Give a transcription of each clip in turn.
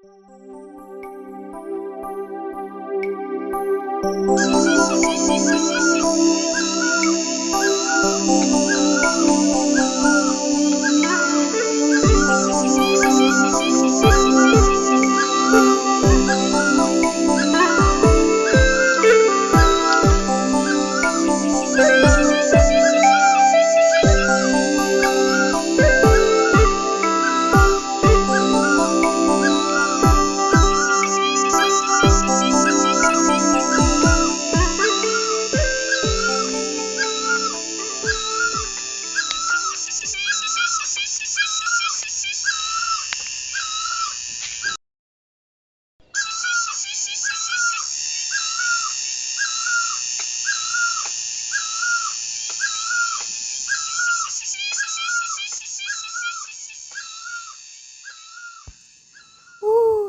Ub,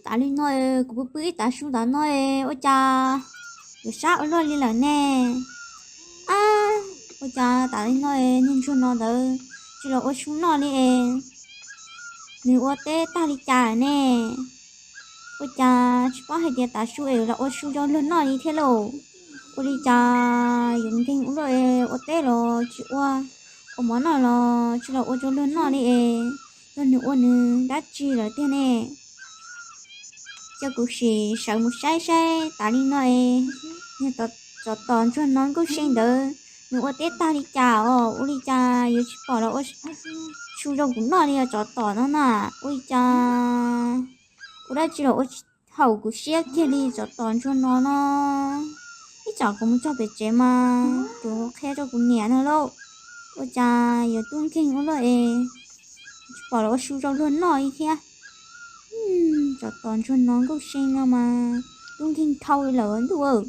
tas li no es kuv pw pw ib tav su ntawm no es ua cas yuav sab ua luaj li lawm ne? Ab, ua cas tas li no es niag ntsuag no ntawd tsis los ua su noj li es nws ua teb tag li cas lawm ne? Ua cas tsis paub hais tias tav su es los ua su rau luag noj li thiab lauj? Ua li cas yuav nkeeg ua luaj es ua teb los tsis ua, ua mov noj los tsis los ua rau luag noj li es yog nws ua nws dab tsi lawm tiag ne? Cia kuv sim sawv mus saib saib tas li no es niag tsov tom ntsuag no Nkauj See ntawd nws ua teb tag li cas os, ua li cas yuav tsis pom los ua su rau kuv noj li os tsov tom no na. Ua li cas ua dab tsi los ua tsis haum kuv siab kiag li tsov tom ntsuag no no. Ib tsam kuv mus txog pem tsev mas kuv qhia rau kuv niam no lauj. Ua cas yuav tub nkeeg ua luaj es tsis pom los ua su rau luag noj li thiab. Tsov tom ntsuag no Nkauj See no mas tub nkeeg dhau li lawm ntuj.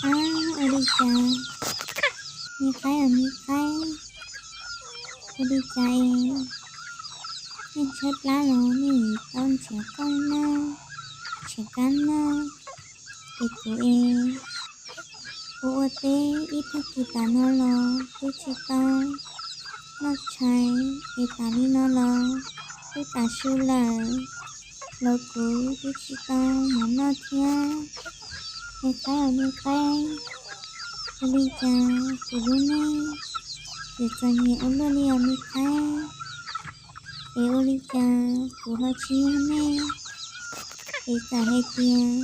Ab, ua li cas, me qaib os me qaib, ua li cas es nej tshaib plab los nej tau nrhiav qoob noj, nrhiav kab noj, es kuv es kuv ua teb ib tag kis tas no los twb tsis tau noj tshais, es tas li no los twb tav su lawm, los kuv twb tsis tau mov noj thiab. Me qaib os me qaib, ua li cas kuv lub neej yuav txom nyem ua luaj li os me qaib? Es ua li cas kuv ho tsis yog nej? Es txawm hais tias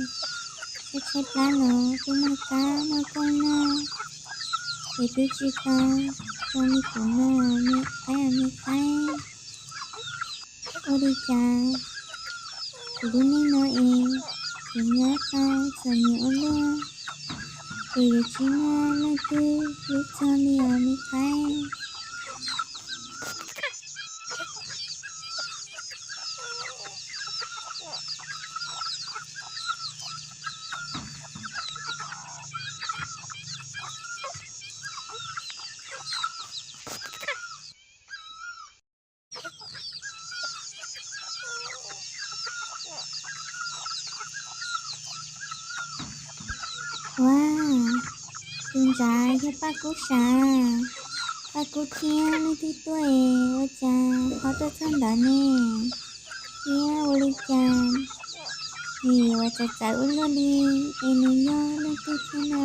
tshaib tshaib plab los twb muaj kab muaj koob noj, es twb tsis tau zoo li kuv no me qaib os me qaib. Ua li cas kuv lub neej no es kuv nyob tau txom nyem ua luaj, es yuav tsis muaj leej twg hlub txog li os me qaib. Ua, tus ntawd yog Paj Kub sav. Paj Kub thiab leej twg tuaj es ua cas ho tuaj txog ntawd ne? Thiab ua li cas nws yuav txawv txawv ua luaj li, es nws yog leej twg thiab no?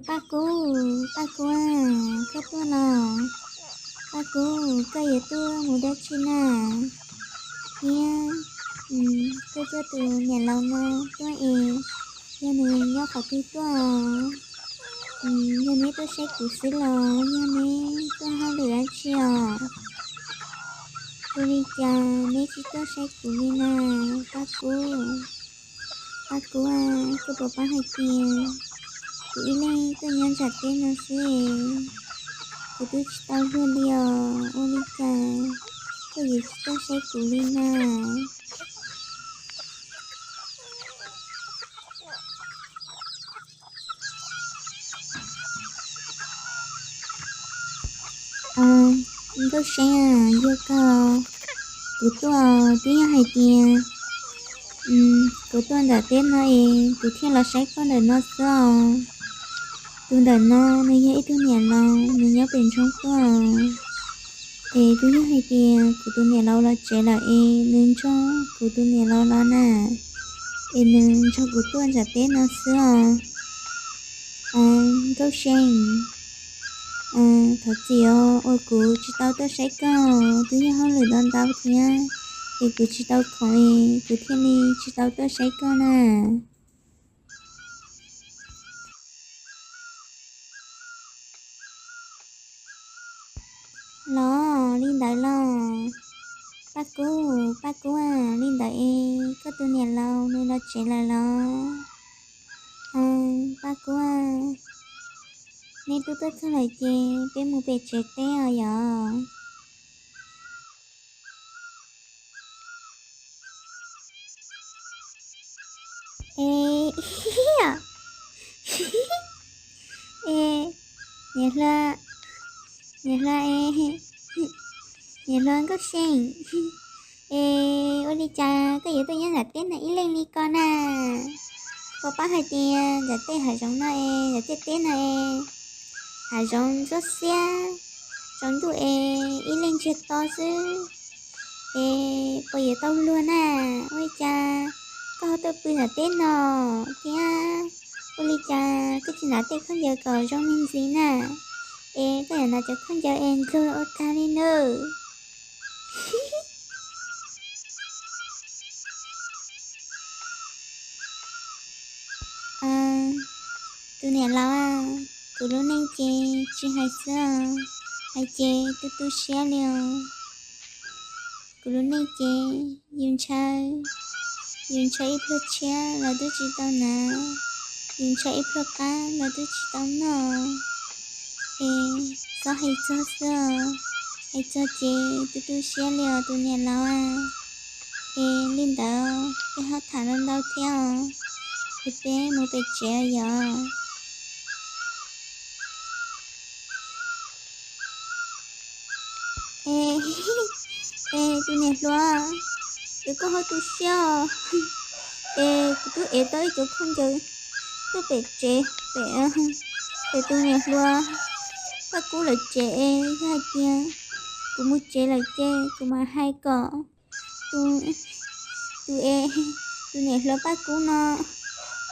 Paj Kub, Paj Kub, koj tuaj los? Paj Kub, koj yuav tuaj mus dab tsi na? Thiab koj coj tus niam laus no tuaj es yog nws nyob qhov twg tuaj? Yog neb tuaj saib kuv xwb los yog neb tuaj hauj lwm dab tsi os? Ua li cas neb tsis tuaj saib kuv li na? Paj Kub, Paj Kub, koj puas paub hais tias kuv ib leeg tuaj nyob nram teb no xwb, kuv twb tsis tau luag li os. Ua li cas koj yuav tsis tuaj saib kuv li na? Nkauj Seeb, yog koj, kuv tuaj twb yog hais tias kuv tuaj ntawm teb no es kuv thiaj los saib koj ntawm no xwb os. Tus ntawm no nws yog ib tug niam laus, nws nyob pem nroog tuaj. Es twb yog hais tias kuv tus niam laus los tsev lawm es nws nrog kuv tus niam laus los na, es nws nrog kuv tuaj nram teb no xwb os. Nkauj Seeb, thov txim os uas kuv tsis tau tuaj saib koj, twb yog hauj lwm ntau ntau thiab, es kuv tsis tau khoom es kuv thiaj li tsis tau tuaj saib koj na. Los li ntawd los, Paj Kub, Paj Kub, li ntawd es koj tus niam laus nws los tsev lawm los? Paj Kub, neb twb tuaj txog lawm ces peb mus pem tsev teb os yom. E, e, niam hluas, niam hluas e, niam hluas Nkauj Seeb, es ua li cas koj yuav tuaj nyob nram teb no ib leeg li ko na? Puas paub hais tias nram tej hav zoov no es, nram tej teb no es, hav zoov ntsuab xiab, tsaus ntuj es ib leeg ntsiag to xwb, es puas yuav tau luag na? Ua li cas koj ho tuaj pw nram teb no thiab? Ua li cas koj tsis hnav tej khaub ncaws kom zoo me ntsis na? Es koj yuav hnav cov khaub ncaws es ntsuag ua tag li nawb. Tus niam laus, kuv lub neej ces tsis hais xwb os, hais ces tu tu siab li os. Kuv lub neej ces yus ntshaw, yus ntshaw ib pluag tshiab los twb tsis tau hnav, yus ntshaw ib pluag qab los twb tsis tau noj. Es txhob hais txog xwb os, hais txog ces tu tu siab li os tus niam laus. Es li ntawd peb ho tham ntau ntau thiab os, es peb mus pem tsev yom. Es, es tus niam hluas, es koj ho tu siab os. Es kuv twb ev tau ib cov khaub ncaws tuaj pem tsev pem, es tus niam hluas Paj Kub lawv tsev es yog hais tias kuv mus tsev lawm ces kuv mam hais kom tus, tus es, tus niam hluas Paj Kub no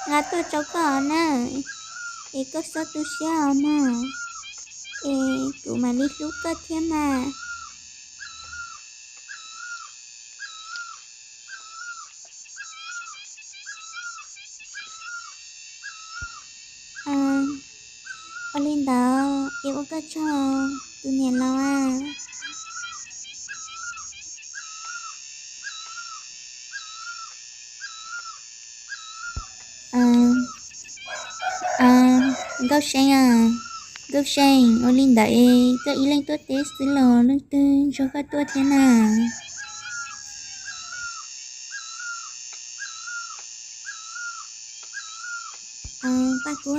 nqa tuaj rau koj na, es koj txhob tu siab os mog, es kuv mam li hlub koj thiab mas. Ua li ntawd es ua koj tsaug tus niam laus. Nkauj Seeb, Nkauj Seeb, ua li ntawd es koj ib leeg tuaj teb xwb los leej twg nrog koj tuaj thiab na? Paj Kub,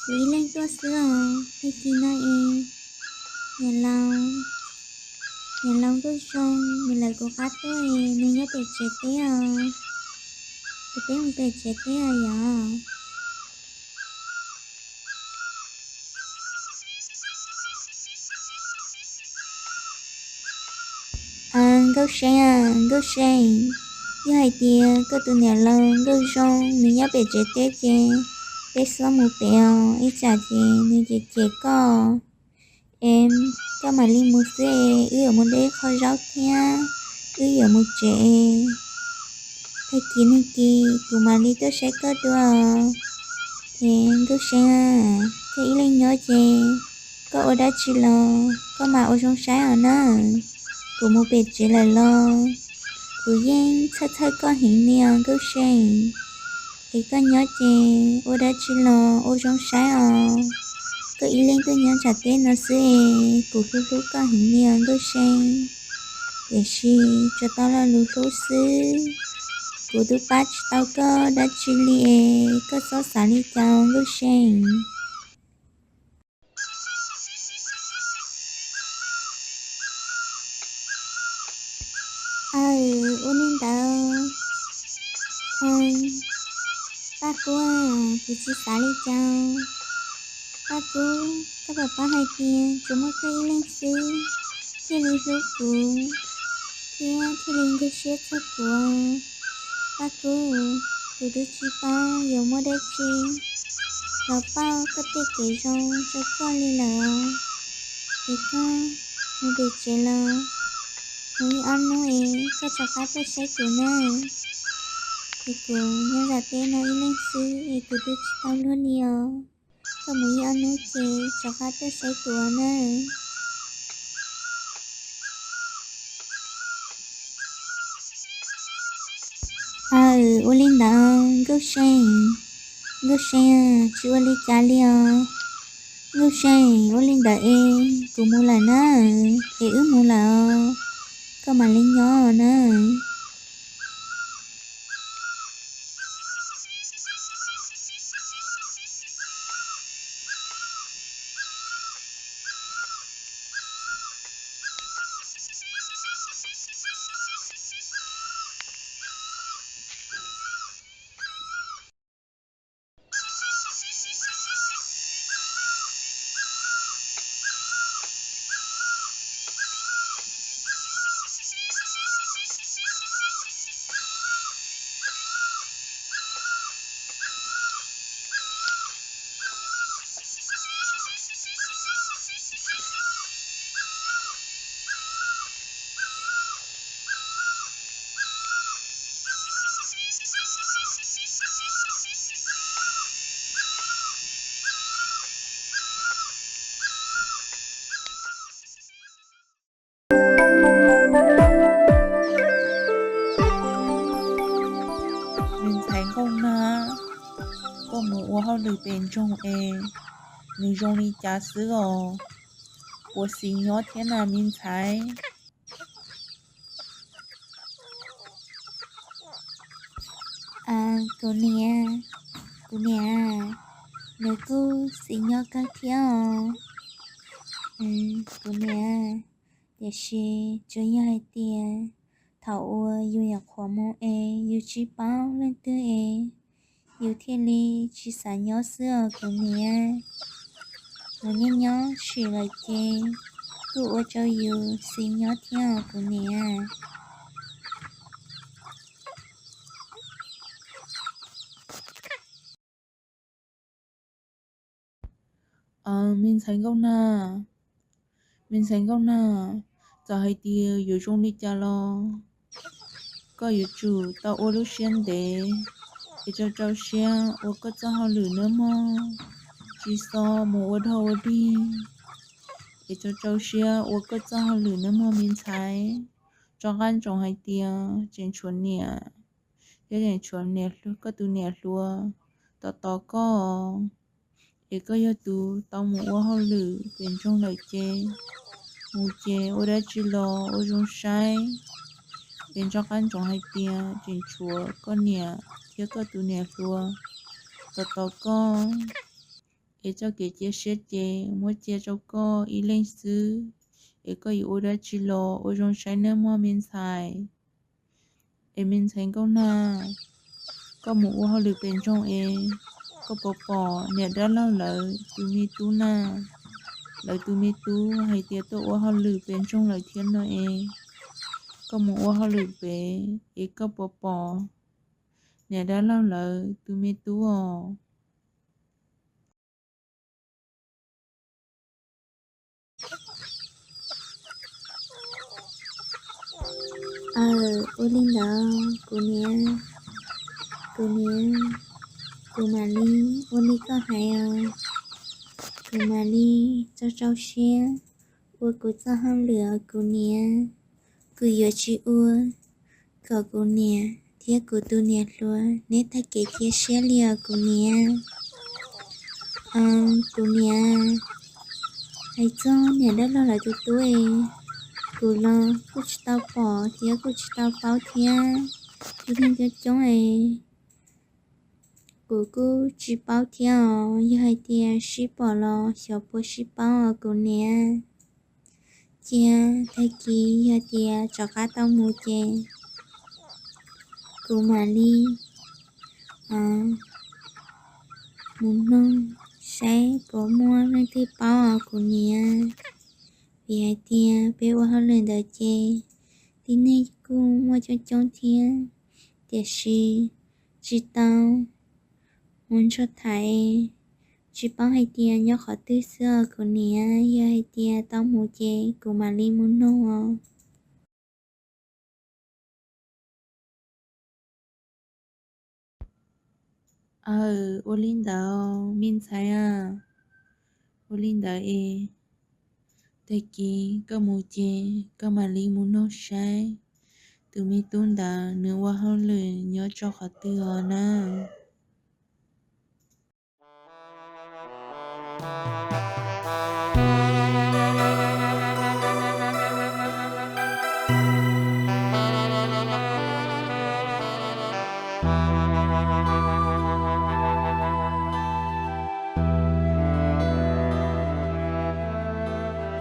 kuv ib leeg tuaj xwb os, tag kis no es niam laus, niam laus Nkauj Zoo nws lawv kuv qab tuaj es nws nyob pem tsev teb os, es peb mus pem tsev teb os yom. Nkauj Seeb, Nkauj Seeb, yog hais tias koj tus niam laus Nkauj Zoo nws nyob pem tsev teb ces peb txhob mus pem os, ib tsam ces nws cem cem koj. Es koj mam li mus xwb, wb yuav mus de qho zaub thiab wb yuav mus tsev. Tag kis nag kis kuv mam li tuaj saib koj dua. Es Nkauj Seeb, koj ib leeg nyob ces koj ua dab tsi los koj mam ua zoo saib os nawb. Kuv mus pem tsev lawm los kuv yeej txhawj txhawj koj heev li os Nkauj See. Es koj nyob ces ua dab tsi los ua zoo saib os. Koj ib leeg tuaj nyob nram teb no xwb es kuv hlub hlub koj heev li os Nkauj See. Tiam sis tsuas tau lo lus hlub xwb, kuv twb pab tsis tau koj dab tsi li es koj txhob xav li cas Nkauj See. Aw, ua li ntawd, Paj Kub, kuv tsis xav li cas. Paj Kub, koj puas paub hais tias tsuas muaj koj ib leeg xwb thiaj li hlub kuv thiab thiaj li nkag siab txog kuv. Paj Kub, kuv twb tsis paub yuav muaj dab tsi los pauj koj tej kev zoo rau koj li lawm. Es koj mus pem tsev los, mus ib ob hnub es koj rov qab tuaj saib kuv na. Es kuv nyob nram teb no ib leeg xwb es kuv twb tsis tau luag li os. Koj mus ib ob hnub ces rov qab tuaj saib kuv na. Aw, ua li ntawd Nkauj See. Nkauj See, tsis ua li cas li os. Nkauj See, ua li ntawd es kuv mus lawm na, es wb mus lawm os, koj mam li nyob na. Me ntxhais Nkauj Nag, koj mus ua hauj lwm pem nroog es nws zoo li cas xwb os? Puas xis nyob thiab na me ntxhais? Kuv niam, kuv niam, nws kuj xis nyob kawg thiab os. Kuv niam, tiam sis tsuas yog hais tias thaum uas yus nyuam qhuav mus es yus tsis paub leej twg es yus thiaj li tsis xav nyob xwb os kuv niam. Mus nyob nyob sim lawm ces kuj ua rau yus xis nyob thiab os kuv niam. Me ntxhais Nkauj Nag, me ntxhais Nkauj Nag, txawm hais tias yuav zoo li cas los koj yuav tsum tau ua lub siab ntev es rau rau siab ua koj txoj hauj lwm nawb mog, tsis txhob mus ua dog ua dig, es rau rau siab ua koj txoj hauj lwm nawb mog me ntxhais. Tso qab ntsoov hais tias tseem tshuav niam thiab tseem tshuav koj tus niam hluas tos tos koj, es koj yog tus tau mus ua hauj lwm pem nroog lawm ces mus ces ua dab tsi los ua zoo saib, es tso qab ntsoov hais tias tseem tshuav koj niam thiab koj tus niam hluas tos tos koj, es txoj kev cia siab ces muab cia rau koj ib leeg xwb, es koj yuav ua dab tsi los ua zoo saib nawb mog me ntxhais. Es me ntxhais Nkauj Nag, koj mus ua hauj lwm pem nroog es koj puas pom niam dab laug lawv tus me tub na? Lawv tus me tub hais tias tuaj ua hauj lwm pem nroog lawm thiab no es, koj mus ua hauj lwm pem es koj puas pom niam dab laug lawv tus me tub os? Aw, ua li ntawd kuv niam, kuv niam, kuv mam li ua li koj hais os. Kuv mam li rau rau siab ua kuv txoj hauj lwm os kuv niam. Kuv yuav tsis ua kom kuv niam thiab kuv tus niam hluas neb tag kev cia siab li os kuv niam. Kuv niam, hais txog niam dab laug lawv tus tub es, kuv los kuj tsis tau pom thiab kuj tsis tau paub thiab. Ib leeg coob coob es kuv kuj tsis paub thiab os. Yog hais tias sib pom los xyov puas sib paub os kuv niam. Cia tag kis yog tias rov qab tau mus ces kuv mam li mus nug saib puas muaj leej twg paub os kuv niam. Vim hais tias peb ua hauj lwm ntawd ces tib neeg kuj muaj coob coob thiab, tiam sis tsis tau mus nrog tham, tsis paub hais tias nyob qhov twg xwb os kuv niam. Yog hais tias tau mus ces kuv mam li mus nug os. Aw, ua li ntawd me ntxhais a, ua li ntawd es tag kis koj mus ces koj mam li mus nug saib tus me tub ntawd nws ua hauj lwm nyob rau qhov twg os na.